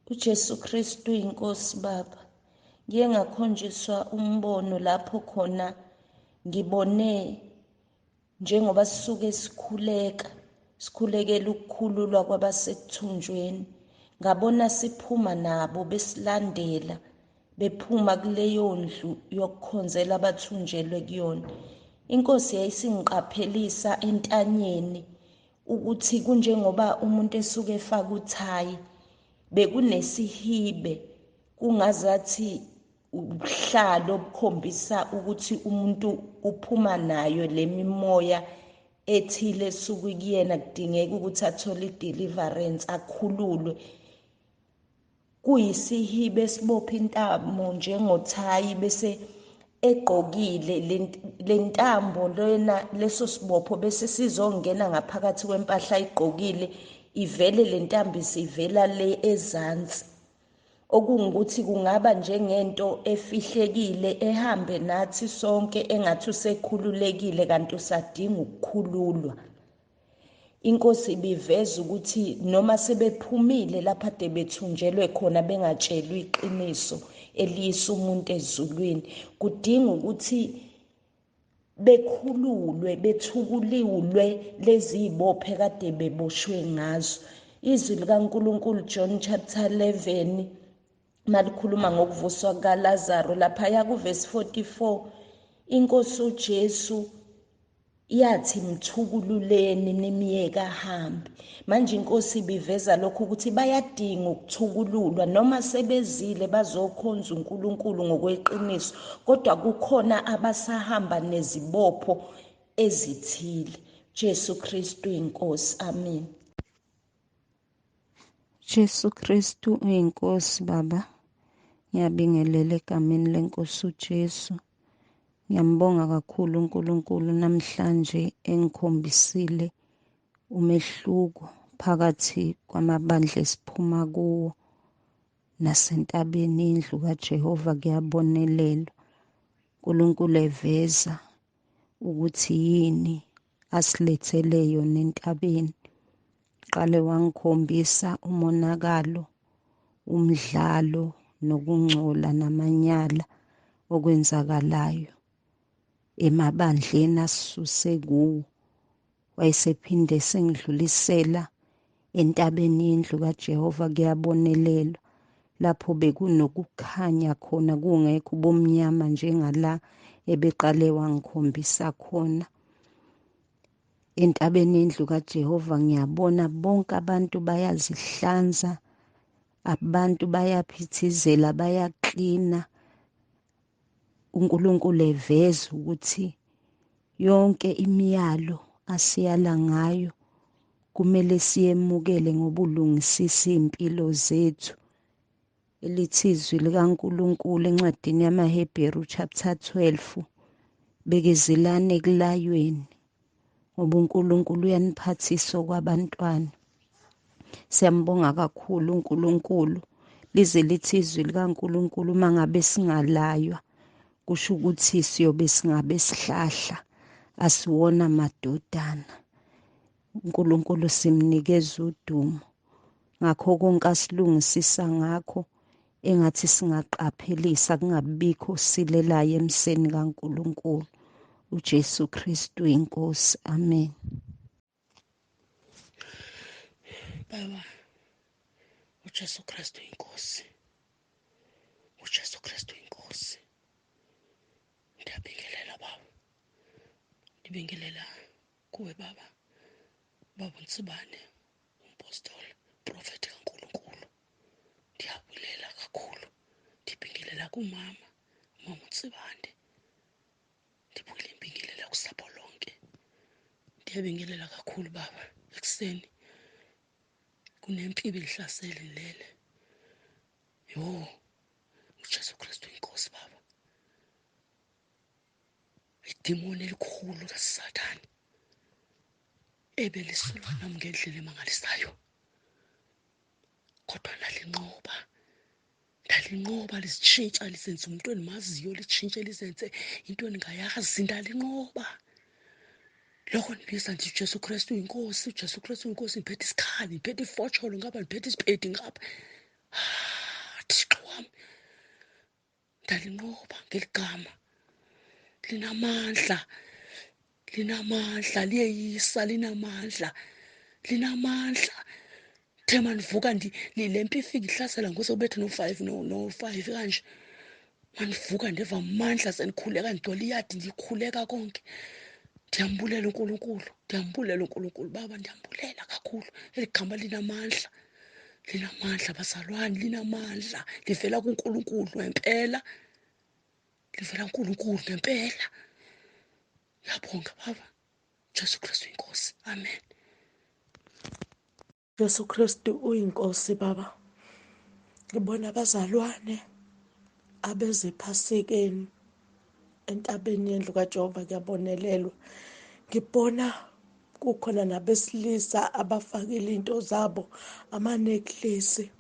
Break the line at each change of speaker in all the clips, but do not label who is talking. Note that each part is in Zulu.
UJesu Kristu inkosi baba. Ngiye ngakhonjiswa umbono lapho khona ngibone njengoba sisuke sikhuleka, sikhulekela ukukhululwa kwabasekuthunjweni. Ngabona siphuma nabo besilandela, bephuma kuleyo ndlu yokukhonzela abathunjelwe kuyona. Inkosi yayisingiqaphelisa entanyeni ukuthi kunjengoba umuntu esuke efaka uthayi, bekunesihibe kungazathi ubuhlalo obukhombisa ukuthi umuntu uphuma nayo lemimoya ethile esuke kuyena, kudingeka ukuthi athole i-deliverance, akhululwe. Kuyisihibe esibopha intamo njengothayi, bese egqokile le ntambo lena, leso sibopho bese sizongena ngaphakathi kwempahla ayigqokile, ivele le ntambo isivela le ezansi. Okungukuthi kungaba njengento efihlekile ehambe nathi sonke, engathi usekhululekile kanti usadinga ukukhululwa. Inkosi ibiveza ukuthi noma sebephumile lapha ade bethunjelwe khona bengatshelwa iqiniso eliyisa umuntu ezulwini, kudinga ukuthi bekhululwe, bethukuliwe lezi zibophe kade beboshwe ngazo. Izwi likaNkulunkulu John chapter 11 malikhuluma ngokuvuswa kukaLazaro laphaya kuvesi 44, inkosi uJesu yathi mthukululeni nimyeke ahambe. Manje inkosi ibiveza lokho ukuthi bayadinga ukuthukululwa noma sebezile bazokhonza uNkulunkulu ngokweqiniso, kodwa kukhona abasahamba nezibopho ezithile. Jesu Kristu inkosi, amen.
Jesu Kristu uyinkosi baba. Ngiyabingelela egameni lenkosi uJesu. Ngiyambonga kakhulu uNkulunkulu namhlanje engikhombisile umehluko phakathi kwamabandla esiphuma kuwo nasentabeni indlu kaJehova kuyabonelelwa. uNkulunkulu eveza ukuthi yini asilethele yona entabeni. Qale wangikhombisa umonakalo, umdlalo nokungcola namanyala okwenzakalayo emabandleni asisuse kuwo. Wayesephinde sengidlulisela entabeni yendlu kaJehova kuyabonelelwa, lapho bekunokukhanya khona kungekho ubumnyama njengala ebeqale wangikhombisa khona. Entabeni yendlu kaJehova ngiyabona bonke abantu bayazihlanza, abantu bayaphithizela, bayaklina. uNkulunkulu eveza ukuthi yonke imiyalo asiyala ngayo kumele siyemukele ngobulungisisa impilo zethu. Elithi izwi likaNkulunkulu encwadini yamaHebheru chapter 12, bekezelani ekulayweni ngoba uNkulunkulu uyaniphathisa okwabantwana. Siyambonga kakhulu uNkulunkulu. Lize lithi izwi likaNkulunkulu uma ngabe singalaywa kusho ukuthi siyobe singabe sihlahla, asiwona madodana. uNkulunkulu simnikeza udumo ngakho konke asilungisisa ngakho, engathi singaqaphelisa kungabikho silelayo emseni kaNkulunkulu. uJesu Kristu inkosi, amen.
Baba, uJesu Kristu inkosi, uJesu Kristu inkosi. Ndiyabingelela baba, ndibingelela kuwe baba, baba uNtsibane, umpostoli, profeti kaNkulunkulu. Ndiyabulela kakhulu, ndibingelela kumama, umama uNtsibande, ndibuyile ndibingelela kusapho lonke. Ndiyabingelela kakhulu baba, ekuseni kunempi ibindihlasele ndilele. Yho, uJesu Kristu inkosi baba. Idimoni elikhulu kaSathane ebelisulwa nam ngendlela emangalisayo, kodwa ndalinqoba, ndalinqoba, lizitshintsha lizenze umntu endimaziyo, litshintshe lizenze into endingayazi, ndalinqoba. Loko ndibiza ndithi uJesu Kristu uyinkosi, uJesu Kristu uyinkosi, ndiphethe isikhali, ndiphethe ifotsholo ngapha, ndiphethe isipedi ngapha. Thixo wami, ndalinqoba ngeligama, linamandla, linamandla, liyeyisa, linamandla, linamandla. The manivuka le mpi ifika ihlasela ngosekubethe no-5 no-5 kanje, manivuka ndeva amandla sendikhuleka, ndigcwele iyadi ndikhuleka konke. Ndiyambulela uNkulunkulu, ndiyambulela uNkulunkulu baba, ndiyambulela kakhulu. Eli gama linamandla, linamandla bazalwane, linamandla, livela kuNkulunkulu ngempela, livela kuNkulunkulu ngempela. Ngiyabonga baba. Jesu Kristu inkosi, amen.
Jesu Kristu uyinkosi baba. Ngibona abazalwane abeze ephasikeni entabeni yendlu kaJehova, kuyabonelelwa. Ngibona kukhona nabesilisa abafakile into zabo, ama-necklace,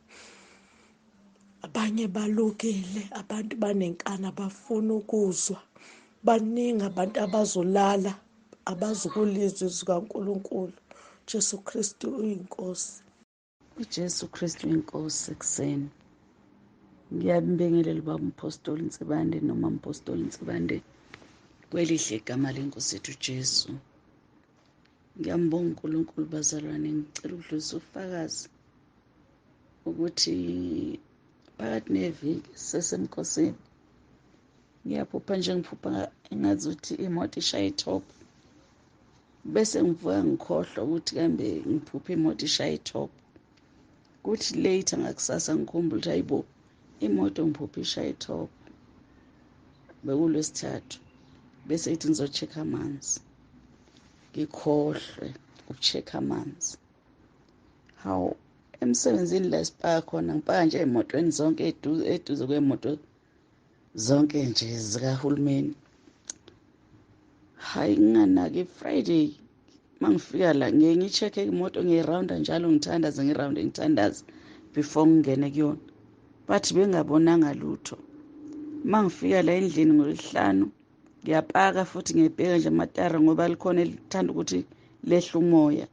abanye balukile, abantu banenkani abafuna ukuzwa. Baningi abantu abazolala abazukulizwa izwi kaNkulunkulu. Jesu Kristu uyinkosi.
UJesu Kristu inkosi. Ekuseni ngiyabingelela ubaba uMpostoli Nsibande noma Mpostoli Nsibande kwelihle igama lenkosi yethu Jesu. Ngiyambonga uNkulunkulu bazalwane. Ngicela ukudlulisa ubufakazi ukuthi phakathi neviki sisemkhosini ngiyaphupha nje, ngiphupha engazuthi imoto ishaye i-top, bese ngivuka ngikhohlwa ukuthi kambe ngiphuphe imoto ishaye i-top. Kuthi later ngakusasa ngikhumbule ukuthi hayibo, imoto ngiphuphe ishaye i-top, bekulwesithathu. Bese ithi ngizo-check-a amanzi, ngikhohlwe uku-check-a amanzi. Hawu, emsebenzini la sipaka khona, ngipaka nje ey'motweni zonke eduze kwey'moto zonke nje zikahulumeni. Hayi, nginganaki. Friday mangifika la ngiye ngi-check-e imoto, ngiyirawunda njalo, ngithandaze, ngirawunde, ngithandaze before ngingene kuyona, bathi bengabonanga lutho. Mangifika la endlini ngolwesihlanu ngiyapaka futhi, ngiyibheka nje amatara ngoba likhona elithanda ukuthi lehla umoya,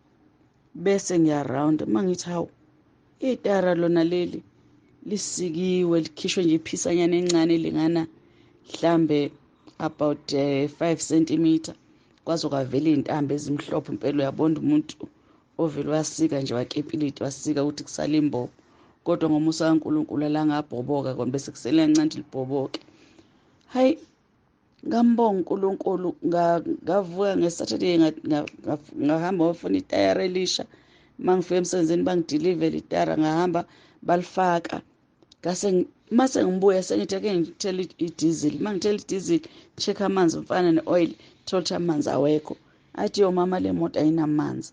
bese ngiyarawunda. Uma ngithi hawu, itara lona leli lisikiwe, likhishwe nje iphisanyana encane elingana mhlambe about 5 centimeter, kwaze kwavela iy'ntambo ezimhlophe impela. Uyabona umuntu ovele wasika nje, wakepiliti wasika ukuthi kusale imbobo, kodwa ngomusa kaNkulunkulu alangabhoboka kona, bese kusele kancane ukuthi libhoboke. Hayi, ngambonga uNkulunkulu. Ngavuka nge-Saturday, ngahamba ngofuna itayara elisha. Uma ngifika emsebenzini bangidilivele itayara, ngahamba balifaka. Ngase mase ngibuya sengithi ake ngithele i-diesel. Uma ngithele i-diesel, check amanzi mfana ne-oil, thola ukuthi amanzi awekho. Athi yo mama, le moto ayinamanzi.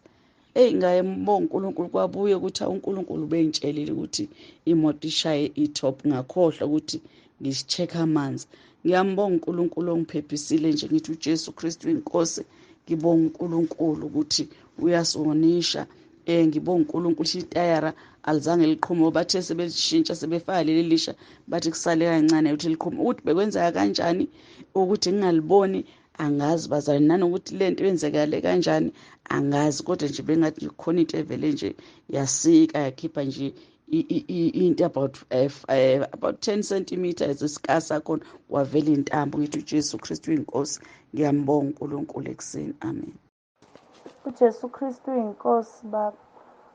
Eyi, ngayembonga uNkulunkulu. Kwabuye ukuthi uNkulunkulu bengitshelile ukuthi imoto ishaye i-top, ngakhohlwa ukuthi ngi-check amanzi. Ngiyambonga uNkulunkulu ongiphephisile nje. Ngithi uJesu Kristu inkosi. Ngibonga uNkulunkulu ukuthi uyasiwonisha. Ngibonga uNkulunkulu itayara alizange liqhume, bathe sebelishintsha sebefaka leli lisha, bathi kusale kancane ukuthi liqhume. Ukuthi bekwenzeka kanjani ukuthi ngingaliboni angazi bazalwane, nanokuthi lento yenzekale kanjani angazi, kodwa nje bengathi khona into evele nje yasika yakhipha nje into about 10 centimeters isikasa khona, kwavela intambo. Ngithi uJesu Kristu inkosi. Ngiyambonga uNkulunkulu ekuseni, amen.
UJesu Kristu uyinkosi baba.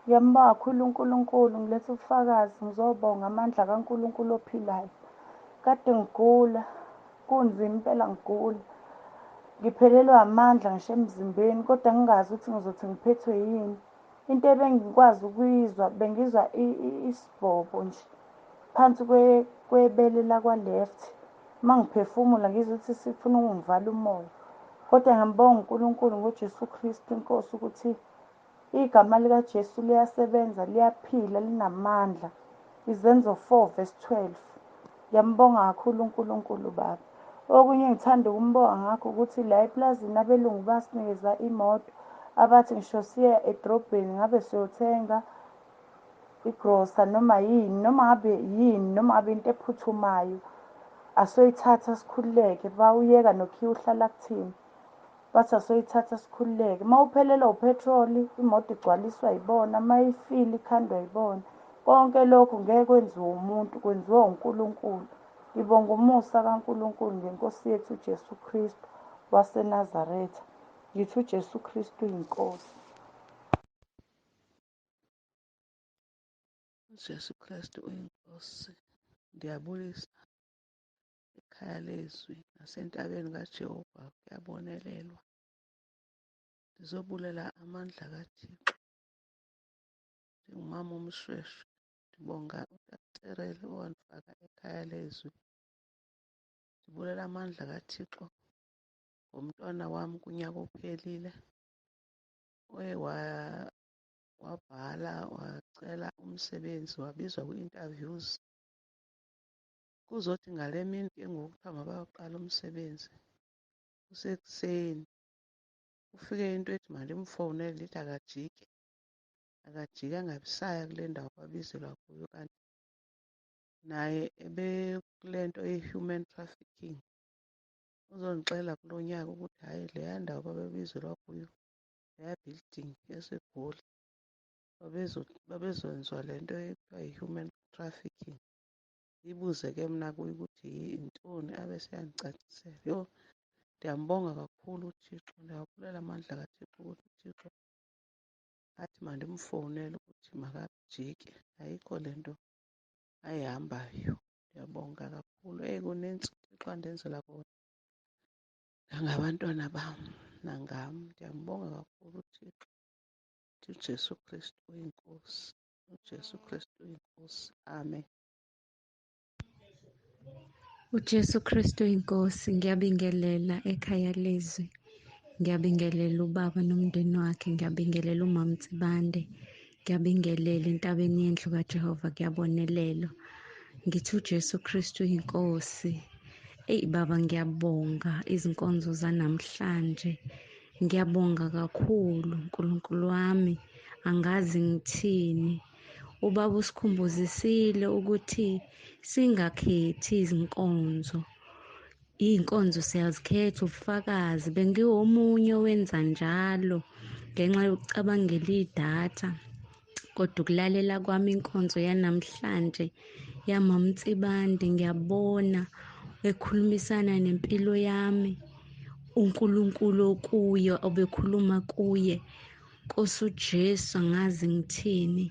Ngiyambonga kakhulu uNkulunkulu, ngiletha ubufakazi, ngizobonga amandla kaNkulunkulu ophilayo. Kade ngigula, kunzima impela ngigula. Ngiphelelwe amandla ngisho emzimbeni, kodwa ngingazi ukuthi ngizothi ngiphethwe yini. Into ebengikwazi ukuyizwa, bengizwa isibhobo nje phansi kwebele lakwa-left. Uma ngiphefumula ngizwa ukuthi sifuna ukungivala umoya. Kodwa ngiyambonga uNkulunkulu ngoJesu Kristu inkosi ukuthi igama likaJesu liyasebenza, liyaphila, linamandla. Izenzo 4 verse 12. Ngiyambonga kakhulu uNkulunkulu baba. Okunye engithanda ukumbonga ngakho ukuthi la eplazini abelungu basinikeza imoto, abathi ngisho siya edrobheni ngabe siyothenga igrosa noma yini, noma ngabe yini, noma ngabe into ephuthumayo, asoyithatha sikhululeke. Bawuyeka nokhiya uhlala kuthina, bathi asoyithatha sikhululeke. Uma uphelelwa upetroli imoto igcwaliswa yibona, uma ifile ikhandwa yibona. Konke lokhu ngeke kwenziwe umuntu, kwenziwa uNkulunkulu. Ngibonga umusa kaNkulunkulu ngenkosi yethu uJesu Kristu waseNazaretha. Ngithi uJesu Kristu uyinkosi.
UJesu Kristu uyinkosi. Ndiyabulisa ekhaya lezwi nasentabeni kaJehova kuyabonelelwa. Ndizobulela amandla kaThixo. Ndingumama uMshweshwe, ndibonga uTaterele owandifaka ekhaya lezwi. Ndibulela amandla kaThixo ngomntwana wam kunyaka ophelile oye wabhala wacela umsebenzi wabizwa kwii-interviews. Kuzothi ngale mini ke ngoku kuthiwa mabayoqala umsebenzi kusekuseni, kufike into ethi mandimfowunele ndithi akajike, akajike angabisaya kule ndawo babizelwa kuyo. Kanti naye ebekule nto ye-human trafficking. Uzondixelela kulo nyaka ukuthi hayi leya ndawo babebizelwa kuyo, leya building eseGoli, babezoyenziwa le nto ekuthiwa yi-human trafficking. Ndiyibuze ke mna kuye ukuthi yintoni, abe seyandicacisela. Yho, ndiyambonga kakhulu uThixo, ndiyawabulela amandla kaThixo ukuthi uThixo athi mandimfowunele ukuthi makajike, ayikho le nto ayihambayo. Ndiyabonga kakhulu. Eyi, kunintsi uThixo andenzela kona nangabantwana bam nangam. Ndiyambonga kakhulu uThixo. Ndithi uJesu Kristu uyinkosi, uJesu Kristu uyinkosi. Amen.
UJesu Kristu inkosi. Ngiyabingelela ekhaya lezwi, ngiyabingelela ubaba nomndeni wakhe, ngiyabingelela umama Nsibande, ngiyabingelela entabeni yendlu kaJehova kuyabonelelwa. Ngithi uJesu Kristu inkosi. Eyi baba, ngiyabonga izinkonzo zanamhlanje, ngiyabonga kakhulu uNkulunkulu wami, angazi ngithini. Ubaba usikhumbuzisile ukuthi singakhethi izinkonzo, iy'nkonzo siyazikhetha, ubufakazi. Bengiwomunye owenza njalo ngenxa yokucabangela idatha, kodwa ukulalela kwami inkonzo yanamhlanje yamaMtsibande, ngiyabona ekhulumisana nempilo yami, uNkulunkulu okuyo obekhuluma kuye. Nkosi uJesu, angazi ngithini.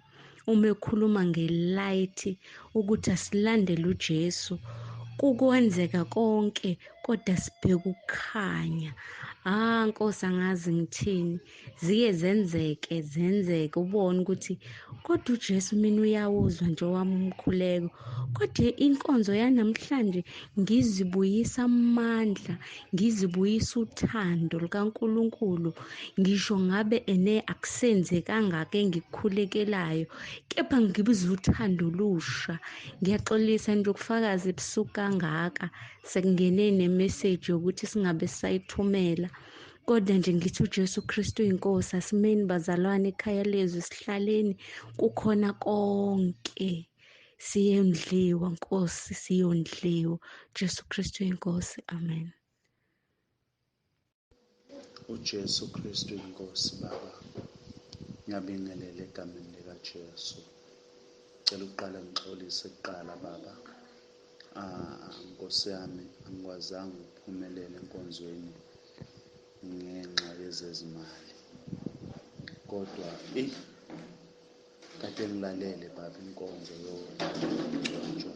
Uma ekhuluma ngelight ukuthi asilandele uJesu, kukwenzeka konke kodwa sibheke ukukhanya. Ah Nkosi, angazi ngithini. Ziye zenzeke zenzeke ubone ukuthi kodwa uJesu mina uyawuzwa nje owami umkhuleko. Kodwa inkonzo yanamhlanje ngizibuyisa amandla, ngizibuyisa uthando lukaNkulunkulu. Ngisho ngabe ene akusenzekanga ke engikukhulekelayo, kepha ngibizwa uthando olusha. Ngiyaxolisa nje ukufakaza ebusuku kangaka, sekungene nemessage yokuthi singabe sisayithumela. Kodwa nje ngithi uJesu Kristu uyinkosi. Asimeni bazalwane ekhaya lezwi, sihlaleni kukhona konke. Siyondliwa Nkosi, siyondliwa. Jesu Kristu uyinkosi. Amen.
UJesu Kristu inkosi. Baba, ngiyabingelela egameni likaJesu. Cela ukuqala ngixolise kuqala baba. Nkosi yami, angikwazanga ukuphumelela enkonzweni ngenxa yezezimali. Kodwa eyi, kade ngilalele baba inkonzo yokugcotshwa.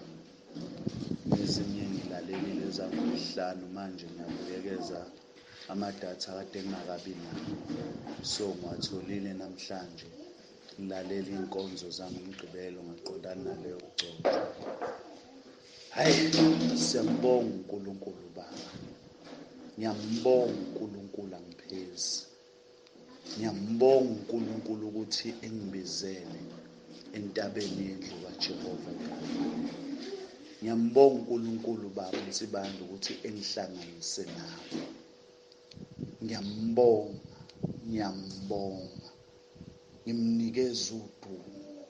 Ezinye ngilalelile ezangoLwesihlanu, manje ngiyabuyekeza amadatha kade ngingakabi nawo. So ngiwatholile namhlanje. Ngilalela iy'nkonzo zangoMgqibelo ngaqondana naleyo kugcotshwa. Hhayi, siyambonga uNkulunkulu baba. Ngiyambonga uNkulunkulu, angiphezi. Ngiyambonga uNkulunkulu ukuthi engibizele entabeni yendlu kaJehova. Ngiyambonga uNkulunkulu baba Nsibande ukuthi engihlanganise nawe. Ngiyambonga, ngiyambonga. Ngimnikeza udumo.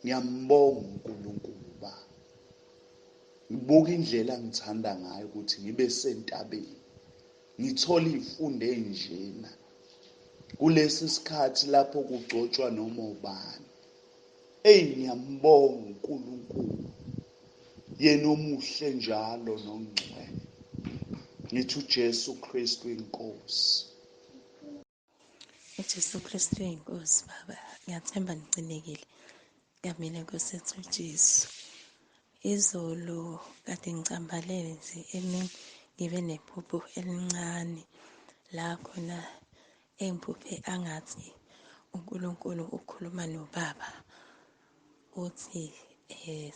Ngiyambonga uNkulunkulu baba. Ngibuka indlela angithanda ngayo ukuthi ngibe sentabeni. Ngithole izifundo ezinjena kulesi sikhathi lapho kugcotshwa noma ubani. Eyi, ngiyambonga uNkulunkulu, yena omuhle njalo nongcwele. Ngithi uJesu Kristu inkosi.
UJesu Kristu inkosi baba. Ngiyathemba nigcinekile. Ngamile Nkosi yethu uJesu. Izolo kade ngicambalele nje emini, ngibe nephupho elincane la khona engiphuphe angathi uNkulunkulu ukhuluma nobaba, uthi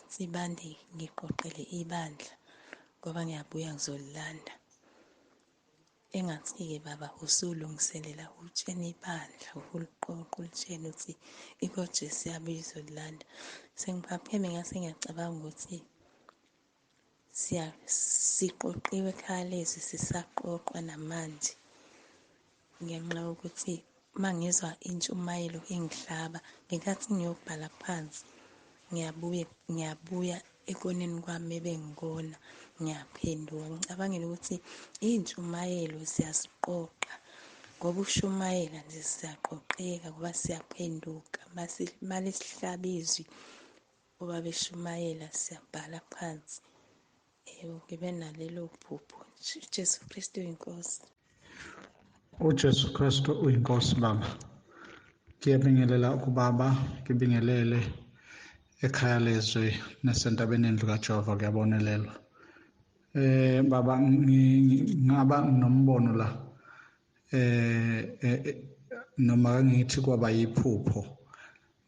Sibande, ngiqoqele ibandla ngoba ngiyabuya ngizolilanda. Engathi-ke baba usulungiselela utshene ibandla, uliqoqa ulitshene ukuthi iKojesu iyabuya izolilanda. Sengiphapheme ngase ngiyacabanga ukuthi siqoqiwe ekhaya lezwi, sisaqoqwa namanje, ngenxa yokuthi uma ngizwa intshumayelo ingihlaba ngenkathi ngiyobhala phansi, ngiyabuya ngiyabuya ekoneni kwami ebengikona, ngiyaphenduka ngicabangela ukuthi iy'ntshumayelo ziyasiqoqa, ngoba ukushumayela nje siyaqoqeka ngoba siyaphenduka. Malisihlaba izwi uba beshumayela siyabhala phansi. Yebo, ngibe nalelo phupho. Jesu Kristu uyinkosi.
UJesu Kristu uyinkosi baba. Ngiyabingelela kubaba, ngibingelele ekhaya lezwi nasentabeni endlu kaJehova, kuyabonelelwa. Baba, ngaba nombono la, noma ngithi kwaba yiphupho.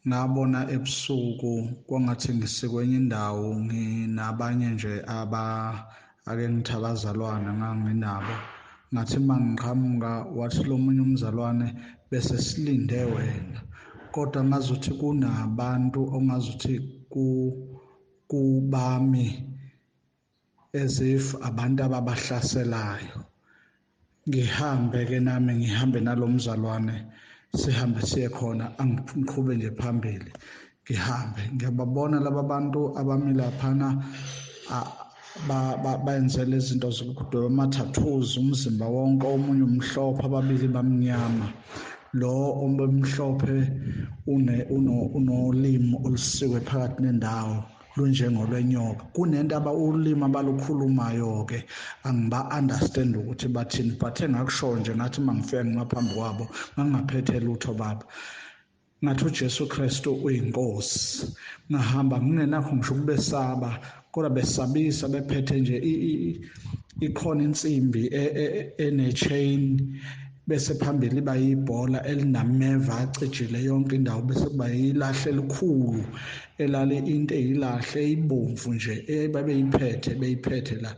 Ngabona ebusuku kwangathi ngisikwenye indawo, nginabanye nje aba ake ngithi abazalwane nganginabo. Ngathi uma ngiqhamuka, wathi lo munye umzalwane, bese silinde wena, kodwa ngazuthi kunabantu ongazuthi kubami as if abantu ababahlaselayo. Ngihambe ke nami, ngihambe nalomzalwane, sihambe siye khona, angiqhube nje phambili, ngihambe ngiyababona laba bantu abami laphana, bayenze lezi zinto zokudweba ama-tattoos umzimba wonke. Omunye umhlophe, ababili bamnyama. Lo omhlophe unolimi olusikwe phakathi nendawo lunjengolwenyoka. Kunento aba ulimi abalukhulumayo-ke, angiba-understand ukuthi bathini, but engakusho nje, ngathi uma ngifika ngimaphambi kwabo, ngangingaphethe lutho baba. Ngathi uJesu Kristu uyinkosi. Ngahamba ngingenakho ngisho ukubesaba, kodwa besabisa, bephethe nje ikhona insimbi ene-chain, bese phambili iba yibhola elinameva acijile yonke indawo, bese kuba yilahle elikhulu elale into eyilahle eyibomvu nje ebabeyiphethe, beyiphethe la.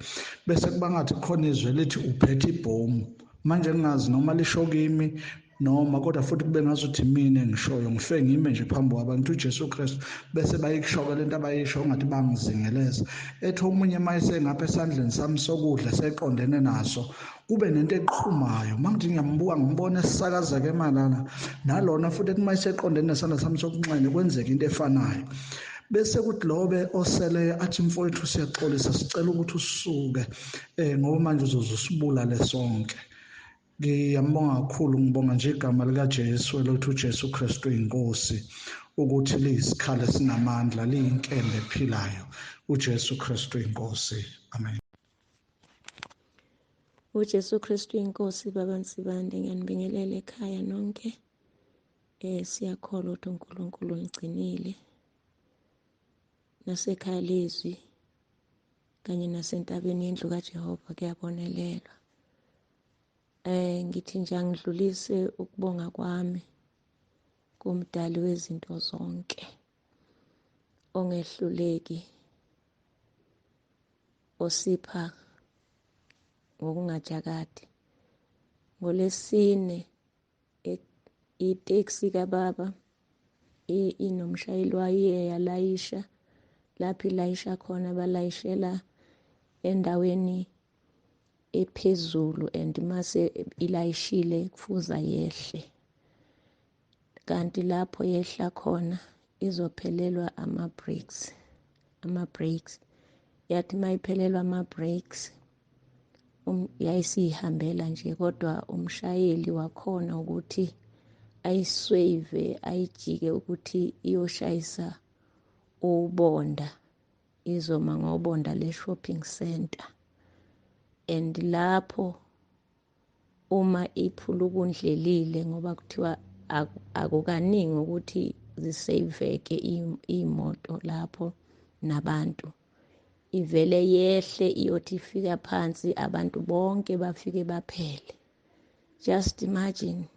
Bese kuba ngathi khona izwi lithi uphethe ibhomu. Manje ngingazi noma lisho kimi noma, kodwa futhi kube ngazuthi mina engishoyo. Ngifike ngime nje phambi kwabantu, uJesu Kristu, bese bayikushoka lento abayisho, ngathi bangizingeleza. Ethi omunye mayesengapha esandleni sami sokudla seqondene naso, kube nento eqhumayo. Mangithi ngiyambuka, ngibona esisakazeka emalana nalona futhi, ethi mayeseqondene nesandla sami sokunxele kwenzeka into efanayo. Bese kuthi lobe oseleyo athi, mfowethu, siyaxolisa, sicela ukuthi usuke ngoba manje uzoze usibulale sonke. Ngiyambonga kakhulu, ngibonga nje igama likaJesu elokuthi uJesu Kristu uyinkosi, ukuthi liyisikhali esinamandla, liyinkemba ephilayo. UJesu Kristu uyinkosi. Amen.
UJesu Kristu inkosi. Baba Nsibande, ngiyanibingelela ekhaya nonke. Siyakholwa ukuthi uNkulunkulu unigcinile nasekhaya lezwi kanye nasentabeni yendlu kaJehova, kuyabonelelwa. Ngithi nje angidlulise ukubonga kwami kumdali wezinto zonke, ongehluleki, osipha ngokungajakadi. Ngolesine iteksi kababa inomshayeli wayo iye yalayisha lapho ilayisha khona, balayishela endaweni ephezulu, and mase ilayishile kufuza yehle, kanti lapho yehla khona izophelelwa ama-brakes. Yathi mayiphelelwa ama-brakes, yayisihambela nje, kodwa umshayeli wakhona ukuthi ayiswave, ayijike ukuthi iyoshayisa. ubonda, izoma ngobonda le-shopping centre. And lapho uma iphulukundlelile, ngoba kuthiwa akukaningi ukuthi ziseyiveke iy'moto lapho nabantu, ivele yehle iyothi ifika phansi, abantu bonke bafike baphele. Just imagine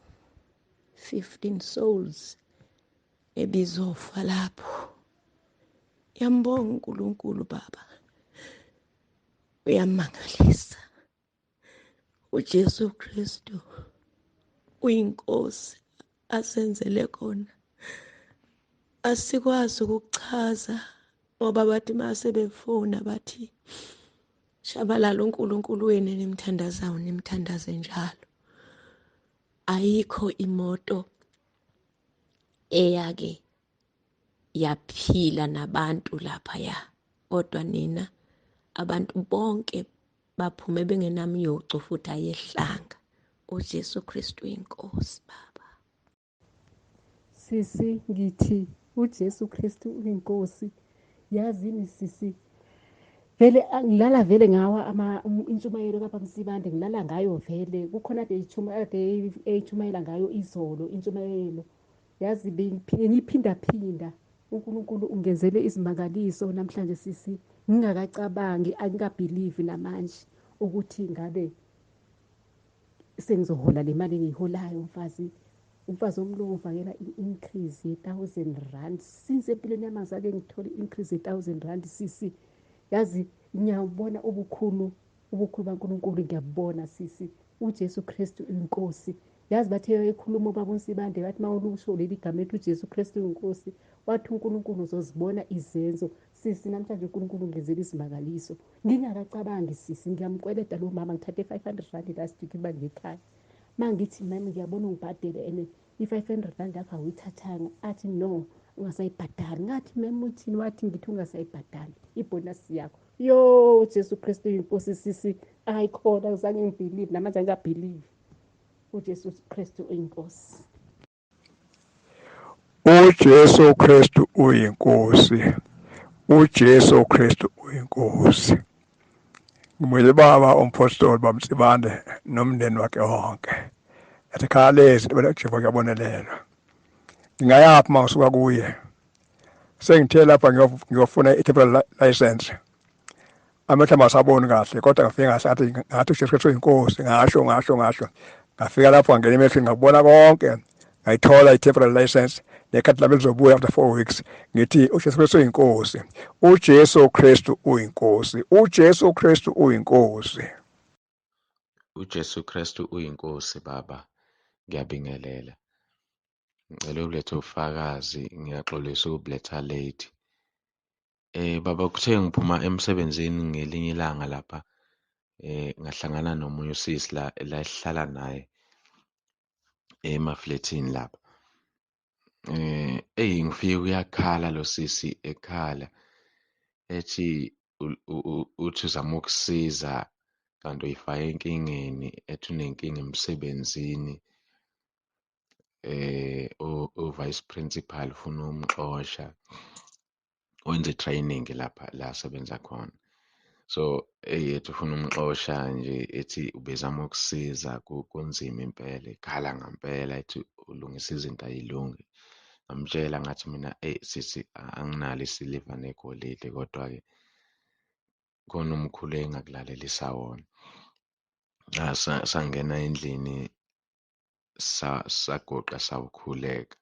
15 souls ebizofa lapho. Ngiyambonga uNkulunkulu Baba, uyamangalisa. uJesu Kristu uyinkosi, asenzele kona asikwazi ukukuchaza, ngoba bathi mase befona bathi shabalala uNkulunkulu wenu nimthandazayo, nimthandaze njalo. Ayikho imoto eyake yaphila nabantu laphaya, kodwa nina abantu bonke baphume bengenamyoco futhi ayehlanga. uJesu Kristu inkosi Baba.
Sisi, ngithi uJesu Kristu uyinkosi. Yazini sisi, vele ngilala vele ngawa intshumayelo kaBaba Msibande, ngilala ngayo vele. Kukhona ade eyitshumayela ngayo izolo intshumayelo, yazi ngiyiphinda-phinda. uNkulunkulu ungenzele izimangaliso namhlanje sisi, ngingakacabangi, angikabhilivi namanje ukuthi ngabe sengizohola le mali engiyiholayo. Mfazi, umfazi omlungu ufakela i-increase ye-1000 rand. Since empilweni yami angizake ngithole i-increase ye-1000 rand sisi. Yazi ngiyabona ubukhulu baNkulunkulu, ngiyabubona sisi. uJesu Kristu inkosi. Yazi bathe ekhuluma ubaba uNsibande, bathi uma ulusho leli gama ethi uJesu Kristu inkosi, wathi uNkulunkulu uzozibona izenzo. Sisi, namhlanje uNkulunkulu ungenzela izimangaliso ngingakacabangi sisi. Ngiyamkweleta lo mama, ngithathe 500 rand last week uba ngekhaya. Ma ngithi mami ngiyabona ungibhadele and i-500 rand yakho awuyithathanga, athi no, ungasayibhadali. Ngathi mem uthini? Wathi ngithi ungasayibhadali ibonus yakho. Yo, Jesu Kristu inkosi sisi. Ayikhona, ngizange ngibhilive, namanje angikabhilive. uJesu Kristu uyinkosi.
uJesu Kristu uyinkosi. uJesu Kristu uyinkosi. Ngimwele baba umpostoli bamsibande nomndeni wakhe wonke. Ethi khaya lezi bela Jehova kuyabonelelwa. Ngingayaphi uma ngisuka kuye? Sengithe lapha ngiyofuna i-temporary license. Amehlo amasaboni kahle, kodwa ngafika ngathi uJesu Kristu uyinkosi, ngasho ngafika lapho ngangena emehlweni ngakubona konke, ngayithola i-temporary license nekhadi lami lizobuya after 4 weeks. Ngithi uJesu Kristu uyinkosi. uJesu Kristu uyinkosi. uJesu Kristu uyinkosi.
uJesu Kristu uyinkosi Baba, ngiyabingelela. Ngicela ukuletha ubufakazi, ngiyaxolisa ukubuletha late. Baba, kuthe ngiphuma emsebenzini ngelinye ilanga lapha, ngahlangana nomunye usisi la esihlala naye emaflethini lapha. Eyi ngifike uyakhala lo sisi, ekhala ethi uthi uzama ukusiza kanti uyifake enkingeni, ethi unenkinga emsebenzini, u-vice principal ufuna ukumxosha, wenza i-training lapha la asebenza khona. So eyi ethi ufuna umxosha nje, ethi ubezama ukusiza, kunzima impela, ekhala ngampela ethi ulungisa izinto ayilungi. Ngamtshela ngathi mina, eyi sisi, anginalo isiliva negolide, kodwa-ke khona umkhulu engakulalelisa wona. Sangena endlini, sagoqa sawukhuleka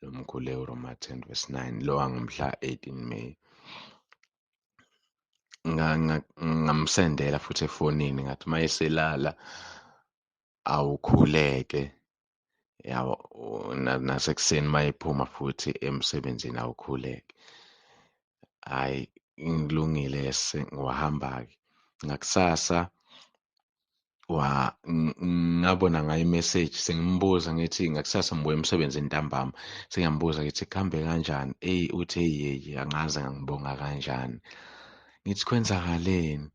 lo mkhuleko Roma 10 verse 9, lo wangomhla 18 May. Ngamsendela futhi efonini, ngathi uma eselala awukhuleke, yabo, nasekuseni uma ephuma futhi emsebenzini awukhuleke. Hhayi, ngilungile wahamba-ke. Ngakusasa ngabona ngayo imeseji, sengimbuza ngithi ngakusasa ngibuya emsebenzini ntambama, sengiyambuza ngithi kuhambe kanjani? Eyi uthi eyi yeyi angaze ngangibonga kanjani. Ngithi kwenzakaleni?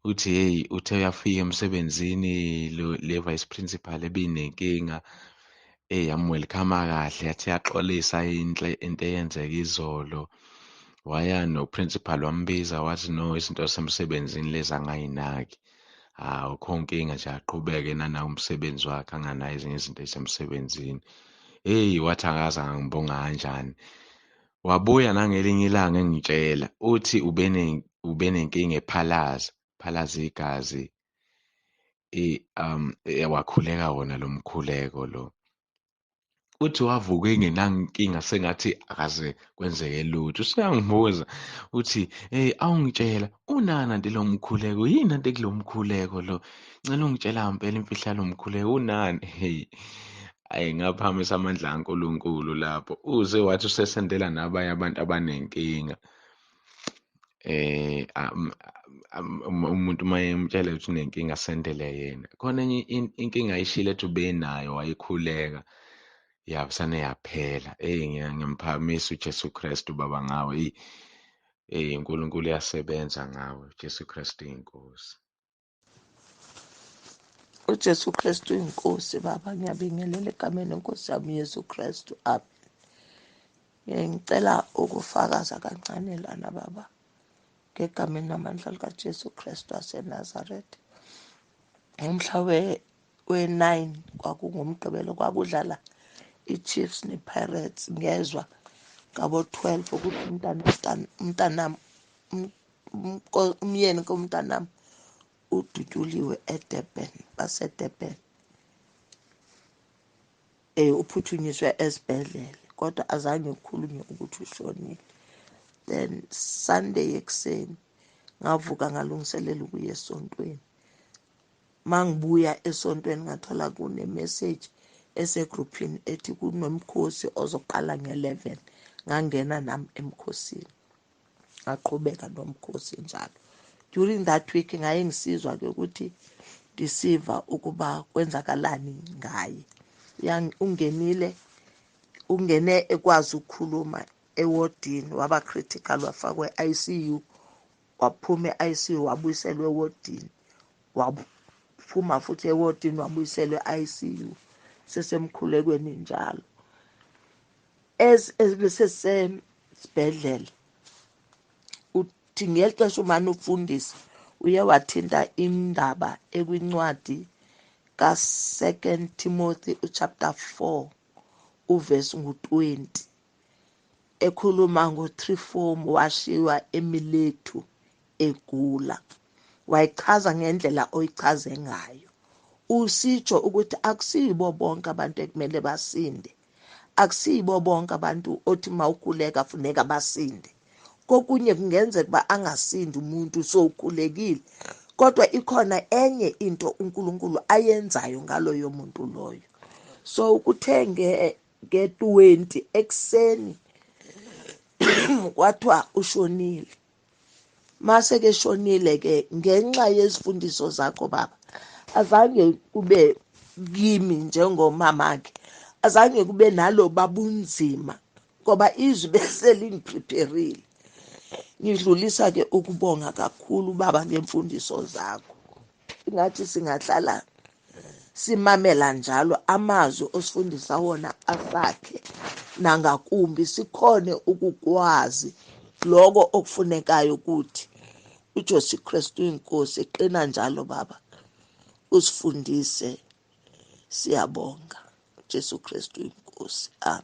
Uthi hey, uthe uyafika emsebenzini le vice principal ebinenkinga, eyi yam-welcome kahle, yathi yaxolisa inhle into eyenzeka izolo. Waya no-principal wambiza wathi no, izinto zasemsebenzini lezi angayinaki, awukho nkinga nje, aqhubeke nanawo umsebenzi wakhe, anganayo ezinye izinto ey'semsebenzini. Hheyi, wathi akaze angangibonga kanjani. Wabuya nangelinye ilanga engitshela uthi ubenenkinga ephalaza, phalaza igazi, wakhuleka wona lo mkhuleko lo. Uthi wavuka engenankinga sengathi akaze kwenzeke lutho. Useyangibuza uthi, hey, awungitshela unani anti lo mkhuleko, yini anti kulo mkhuleko lo, ngicela ungitshela ngempela imfihlo yalo mkhuleko unani. Hey, ayi, ngaphamisa amandla kaNkulunkulu lapho. Uze wathi usesendela nabanye abantu abanenkinga. Umuntu uma emtshela ukuthi unenkinga asendele yena. Khona enye inkinga ayishilo ethi ubenayo wayikhuleka yabusane yaphela. Eyi, ngiyamphakamisa uJesu Kristu baba ngawe. Eyi, eyi, uNkulunkulu uyasebenza ngawe. Jesu Kristu inkosi.
UJesu Kristu inkosi baba, ngiyabingelela egameni lenkosi yami Yesu Kristu. Amen. Ngicela ukufakaza kancane lana baba, ngegameni namandla likaJesu Kristu waseNazaretha. Ngomhla we-9 kwakungumgqibelo, kwakudlala i-Chiefs ne-Pirates. Ngezwa ngabo-12 ukuthi umntanami, umyeni komntanami udutyuliwe eDurban, baseDurban. Uphuthunyiswe esibhedlela, kodwa azange kukhulunywe ukuthi ushonile. Then Sunday ekuseni ngavuka ngalungiselela ukuya esontweni. Mangibuya esontweni ngathola kune-message esegruphini ethi kunomkhosi ozoqala nge-11. Ngangena nami emkhosini, ngaqhubeka nomkhosi njalo. During that week ngaye ngisizwa-ke ukuthi ndisiva ukuba kwenzakalani ngaye. Ungenile, ungene ekwazi ukukhuluma ewodini, waba critical, wafakwa e-ICU, waphuma e-ICU, wabuyiselwa ewodini, waphuma futhi ewodini, wabuyiselwa e-ICU, sesemkhulekweni njalo. As besesesibhedlela, uthi ngeli xesha umane ufundisa uye wathinta indaba ekwincwadi ka-2 Timothy uchapter 4 uverse ngu-20, ekhuluma ngo-Trifom washiywa eMiletu egula. Wayichaza ngendlela oyichaze ngayo, usitsho ukuthi akusiyibo bonke abantu ekumele basinde, akusiyibo bonke abantu othi mawukhuleka funeka basinde. Kokunye kungenzeka uba angasindi umuntu sowukhulekile, kodwa ikhona enye into uNkulunkulu ayenzayo ngaloyo muntu loyo. So kuthe nge-20 ekuseni kwathiwa ushonile. Mase ke shonile ke, ngenxa yezifundiso zakho baba, azange kube kimi njengomamakhe, azange kube nalo babunzima, ngoba izwi bese lingiprepareile. Ngidlulisa ke ukubonga kakhulu baba ngemfundiso zakho. Ingathi singahlala simamela njalo amazwi osifundisa wona, asakhe nangakumbi, sikhone ukukwazi lokho okufunekayo kuthi. uJesu Kristu inkosi. Qina njalo baba, usifundise, siyabonga. Jesu Kristu inkosi. Amen.